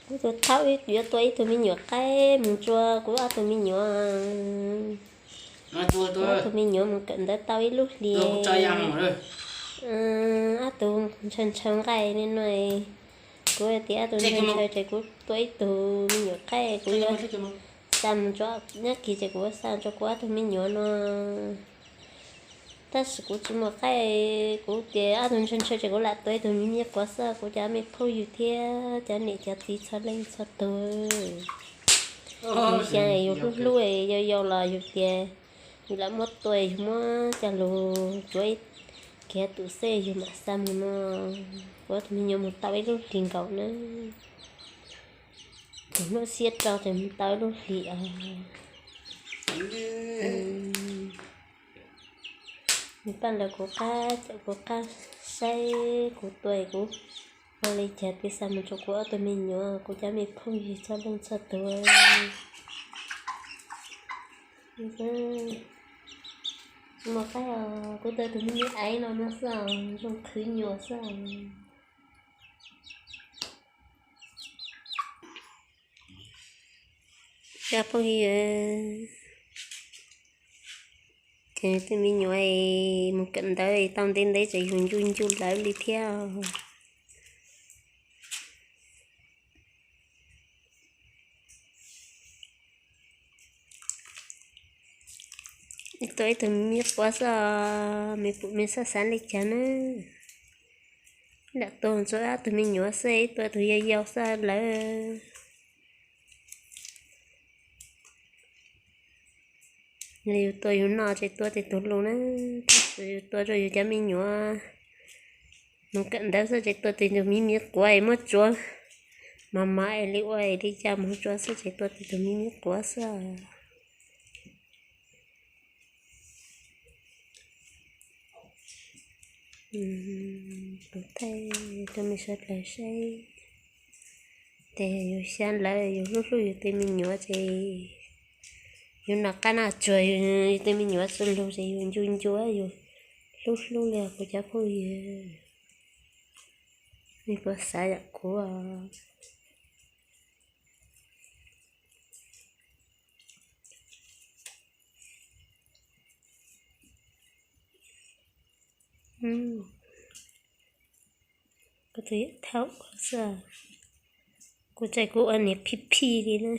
Kuv tus thaub yuav tua ib tug me nyuam qaib mus rua kuv ob tug me nyuam. Ob tug me nyuam mus kawm ntawv tau ib lub hlis, ob tug ntshaw ntshaw nqaij li no. Kuv tias ob tug ntshaw ntshaw ces kuv tua ib tug me nyuam qaib, kuv yuav xa mus rua nyob kis ces kuv xa rua kuv ob tug me nyuam no. Tab sis kuv tsis muaj qaib, kuv tias ob tug ntshaw ntshaw ces kuv lam tua ib tug me me quav xwb, kuv cov me phooj ywg thiab cov niam cov txiv txhua leej txhua tug. Yus xyaa yus hlub hlub yau yau los yus tias yus lam muab tua yus muab coj lug tsuav ib kiag tus xwb yus mam xa mus no. Kuv ob tug me nyuam mus tau ib lub hlis nkaus na. Tus hnub xiab rau ces mus tau ib lub hlis os. Nws paj lawv kuv qab, kuv qab saib kuv tua kuv ua li cas pib xa mus rua kuv ob tug me nyuam, kuv cov me phooj ywg txhua leej txhua tug. Tsis muaj qaib os, kuv tua tus me me aiv no no xwb os, zoo qhwv nyuam xwb os. Cov phooj ywg, ces tej me nyuam mus kawm ntawv tau ntev ntev ces yus ncu ncu lawv li thiab. Tua ib tug me me quav xwb, me pum me xab xav li cas na. Lam tua tsuav ob tug me nyuam xwb, ib tua tus yau yau xwb lawm. Yus tua yus noj ces tua tes tus lus na, tab sis yus tua rau yus cov me nyuam mus kawm ntawv xwb ces tua tes tus me me quav es muab tsuav mas mas es li ua es li cas mus tsuav xwb ces tua tes tus me me quav xwb. Kuv thaij rau nej sawv daws saib, ces yus xyaa lawv yus hlub hlub yus tej me nyuam ces yus noj qab noj tsuag, yus tej me nyuam txhua lug ces yus ncu ncu, yus hlub hlub li kuv cov phooj ywg. Nej puas xav yam kuv? Kuv tus yam thaum xwb, kuv txawm kuv ua niam phij phij li na.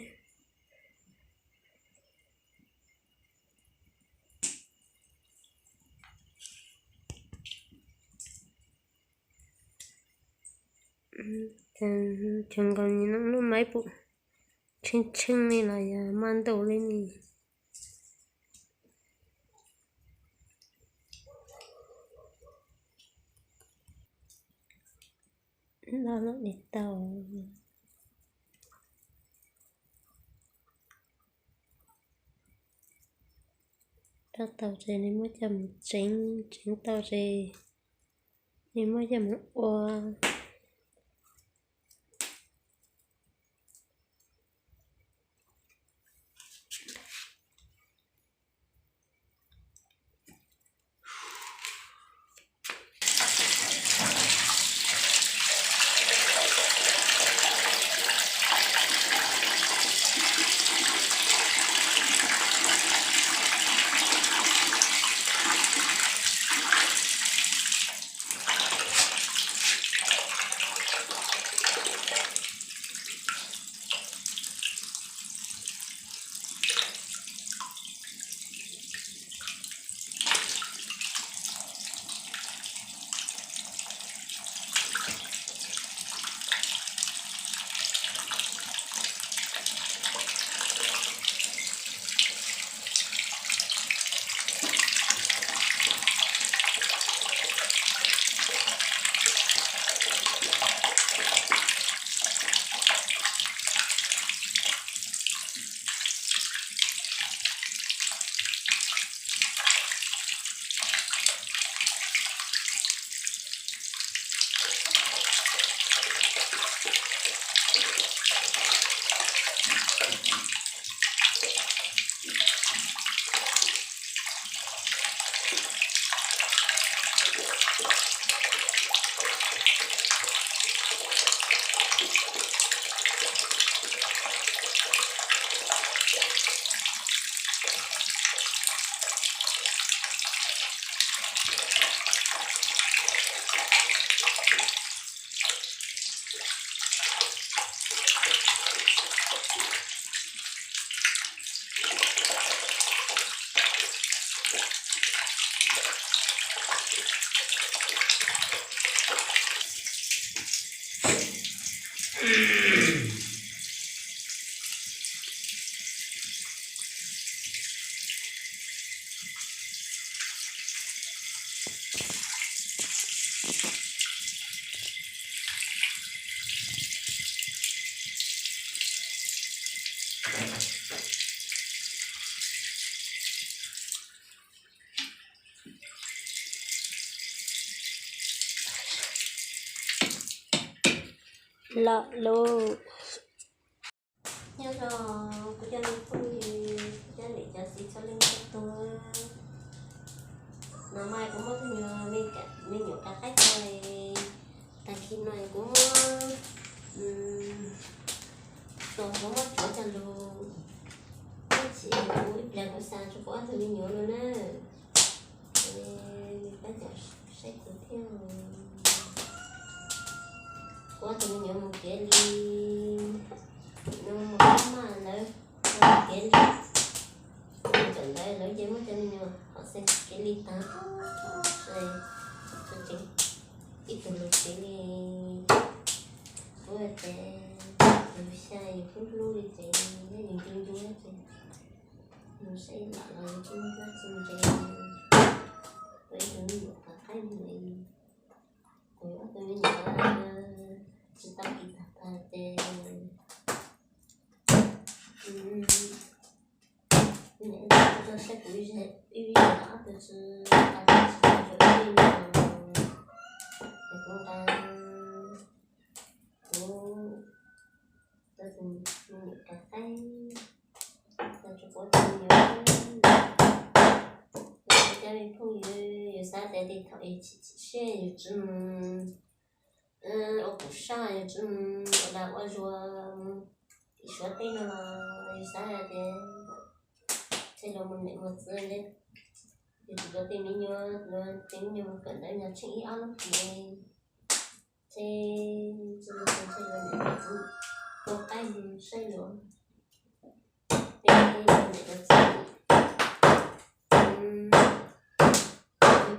Cov nkaus no lub maib pum tsheej tsheej li los yog maj ntuj li ne. Loj loj li tau. Loj tau ces nej muab coj mus tsev, tsev tau ces nej muab coj mus ua. Los lus. Nyob zoo kuv cov me phooj ywg, kuv cov niam cov txiv txhua leej txhua tus. No mas kuv muab tus nyuam, me nyuam kav qaib tag, tag kis no kuv muab tua, kuv muab tsuav cov lus, ib chim kuv ib pliag kuv xa rau kuv ob tug me nyuam no na. Pab cov saib kuv thiab. Kuv ob tug me nyuam mus kev li, no mus qab maj lawv mus kev li, mus txawm ntawd lawv ces muab cov me nyuam hom xeeb kev li tag, tseem ib tug lus tsev li. Kuv ces lus xya yus hlub hlub li ces yus ncu ncu ces nus saib lam los yus kuj hlub tsis ntse. Kuv ib tug me nyuam kav qaib mus li, kuv ob tug me nyuam tsis tau kis tag tag ces kuv niam tij tso saib kuv ib vij ob tug tsis tau, tsis tau rau ib vij no, es kuv nqa kuv tus me nyuam kav qaib tso rau kuv tus me nyuam. Kuv cov me phooj ywg, yus xav tias tej thaum ub chim chim siab yus tsis mus ua kuv saj, yus tsis mus ua dag ua zog tim Suav teb no los yus xav hais tias thiaj los mus niam mus txiv, yus tsis los tej me nyuam, los tej me nyuam mus kawm ntawv nyob tsheej ib ob lub hlis, ces tsis los tej los niam txiv tua qaib mus saib luag, tej los niam los txiv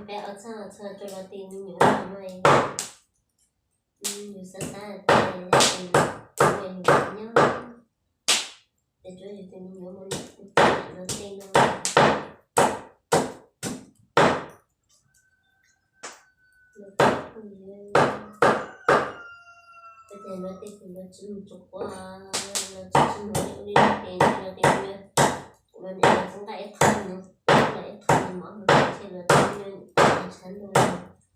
peb ob txhab txhab rau los tej me nyuam no mas yus xav xav tias yus nyob, ces tsuav yus tus me nyuam mus niam mus txiv los tej no. Los tej phooj ywg, los tej tus los tsis mus tsuas quav, los tsis tsis mus li ub li no ces los tej los niam los txiv nqa ib qho no, los ib qho no mov no ces los tej me nyuam tshav ntuj los niam los txiv,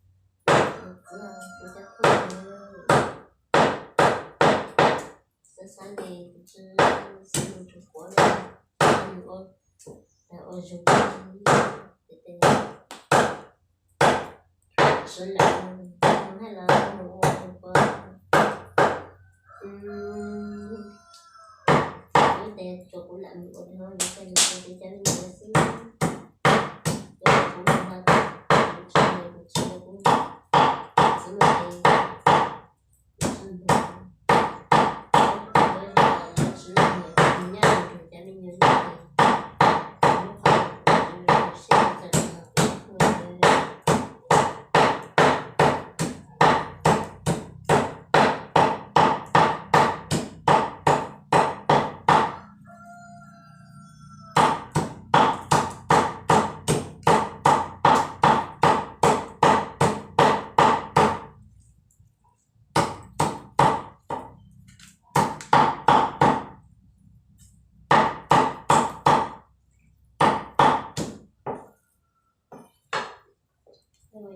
kuv cov phooj ywg, xav xav ces kuv tsis xav mus tsuas quav li, mus ua, ua zug ces tes tes tsis lam mus hais los mus ua tus quav, kuv tes tsuas kuv lam mus ua tus no, yus koj yus tes tes cov me nyuam xwb, kuv lam mus hais, kuv tsis mus, kuv tsis mus, kuv tsis mus ces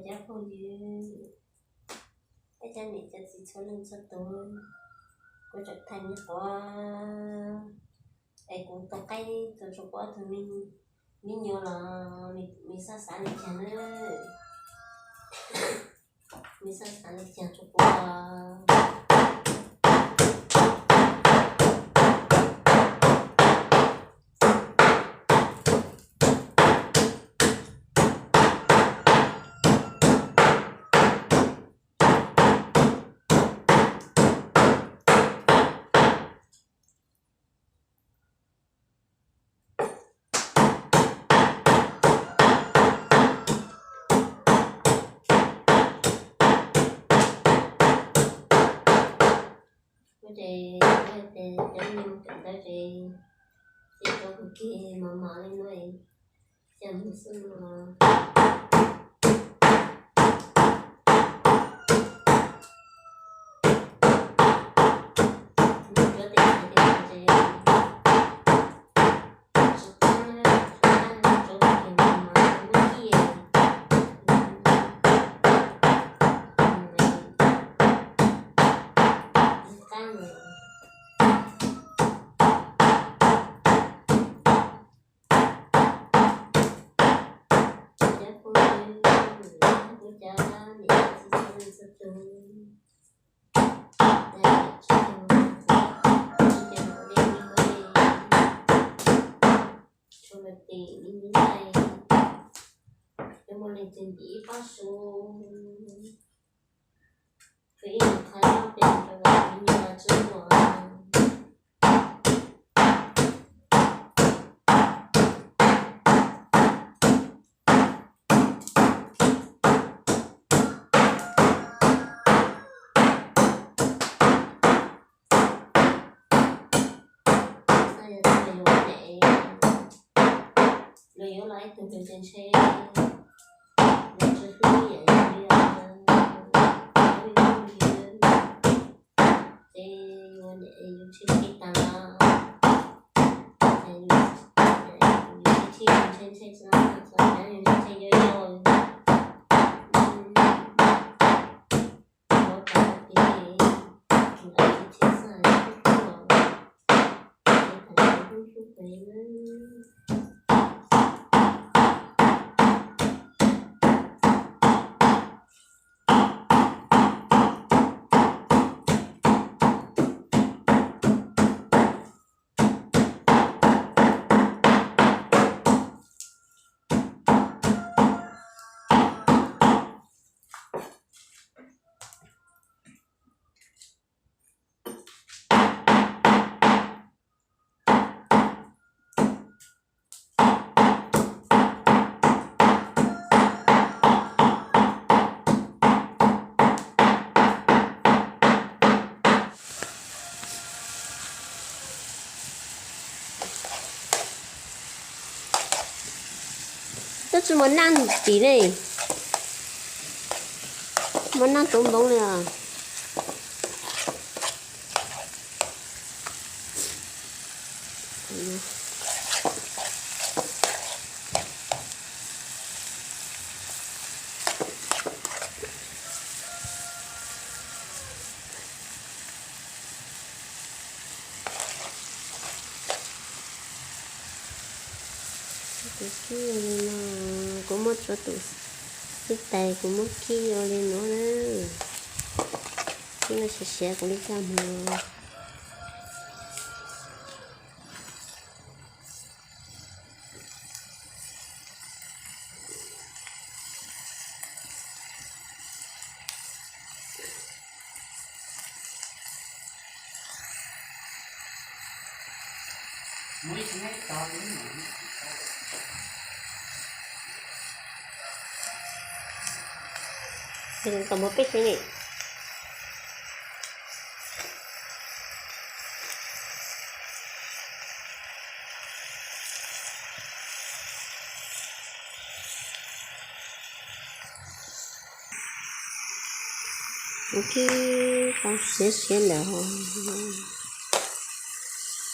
Cov phooj ywg, peb cov niam cov txiv txhua leej txhua tus, kuv tseem thaij me quav, es kuv tua qaib tua tsuas quav tus me nyuam los, me xab xav li cas na, me xab xav li cas tsuas quav. Ces ces cov me mus kawm ntawv ces tsis tso kuv kiag mos mos li no, cia mus xwb no. Mus cov tes xav tes xav ces tsis qab, tsis qab tso kiag mos mos muab ciaj. Tsis qab lawm. Cov phooj ywg, kuv cov niam txiv txhua leej txhua tus, tsis cem ua dej li ua dej, tshua lawm tim li nqaij, cov muaj leej twg ntim ib pob su, ib nus qhov nyob pem rau kuv nyuag tsis muaj. Xav yog tau yuav nyem, los yuav los ib tug tus ntse ntshe los tsis hlub yam yus li os. Ces yuav nyem yus tsis hlub tas los, yus tsis hlub ntshe ntshe tsis, yus ntshe ntshe yog yog. Twb tsis muaj naj tim ne, muaj naj tub npoo li os. Tus xib li no, kuv muab tsuav tus xib tais kuv muab kib ua li no na. Kib no siav siav kuv li caj mus. Tau muaj peb xeeb li. Kuv kib tau siav siav lawm,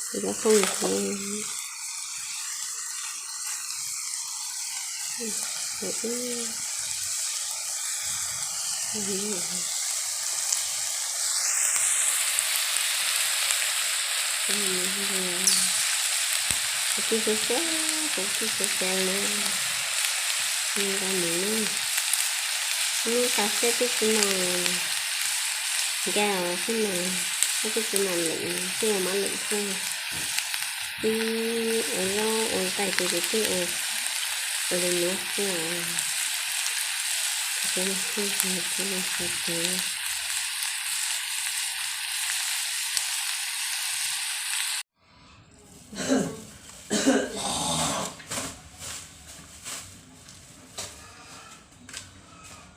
kuv cov phooj ywg. Kuv tib xav xav, kuv tib xav xav na, nqa mus na, nqa xwb twb tsis mam nqa xwb mas, twb tsis mam lwm, twb ua mam lwm xwb. Twb ua zaub ua nqaij ces twb ua, ua li no xwb os. Cov no xwb, cov no xwb.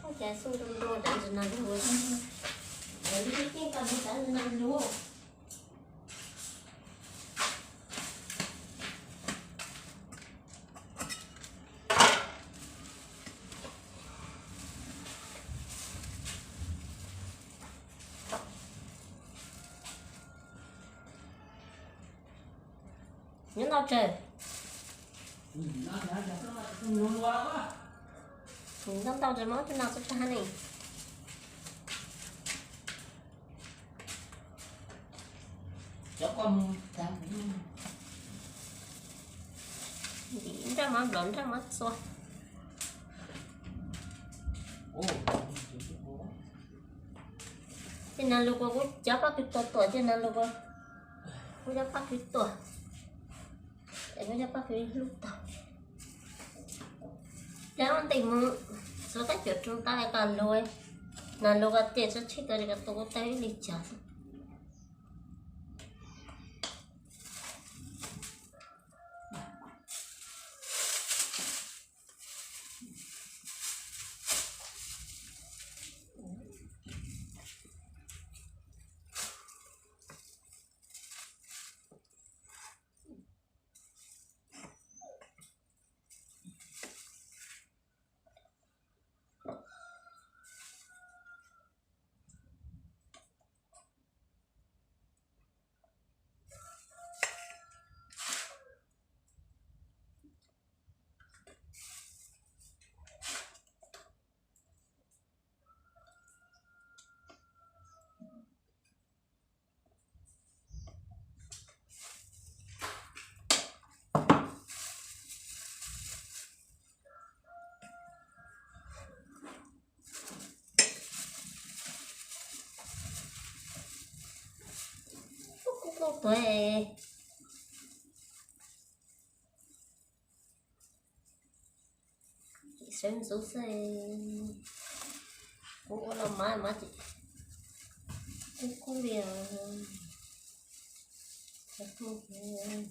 Ua cas xub nrua nrua cov ntsis no lug, lub tib teb ko lug cov ntsis no lug. Nyob ntau tsawg? Ntau ntau tsawg, muab coj no xwb tag ne. Ntim nraj mov nplov nraj mov txua. Ces nag lug kuv kuj cov paj kwv tuam tuam, ces nag lug kuv cov paj kwv tuam, es kuv cov paj kwv hlub tau. Ces ua ntej mus txhua kab cuam rau tab tas lug, nag lug ko ces txhua tsheb tau li ko tus kuv tau ib li cas xwb. Kuj kuj tuag. Sawv ntxuv xwb, kuv ua los mas mas ces kuj kub li os. Muab lub neej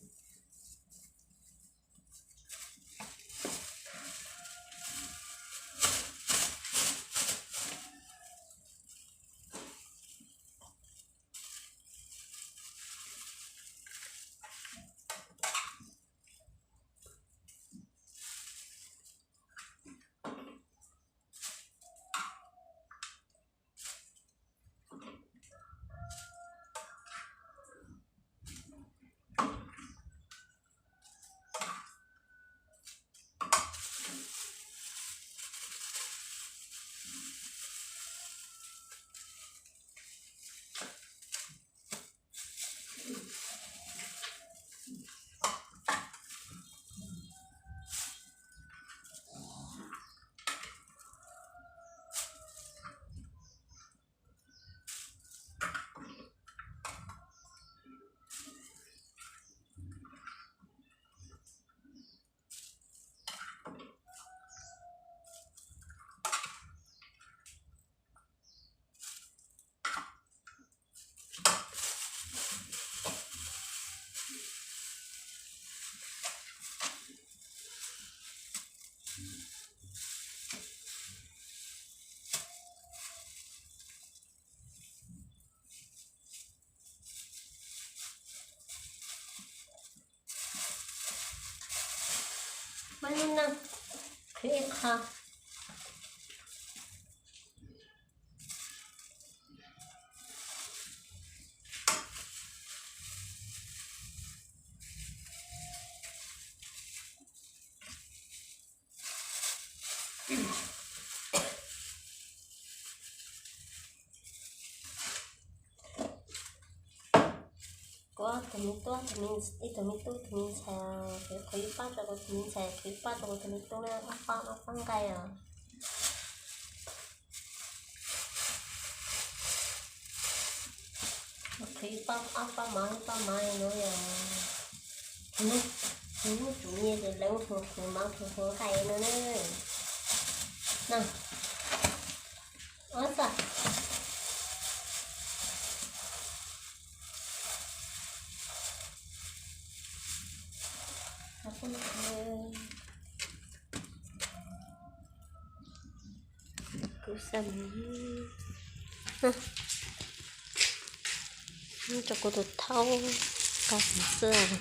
qhwv ib qho. Kuv tus me tub, ib tug me tub tus me ntxhais, kuv qhwv ib pab rau kuv tus me ntxhais, qhwv ib pab rau kuv tus me tub na, ob pab ob pab nqaij os. Qhwv ib pab ob pab mov ib pab mov no yog, hnub tsum nyiaj ces lawv hu qhwv mov qhwv hu nqaij no na. No, ob xav. Kuv xav rau kuv tus thaub qab xwb.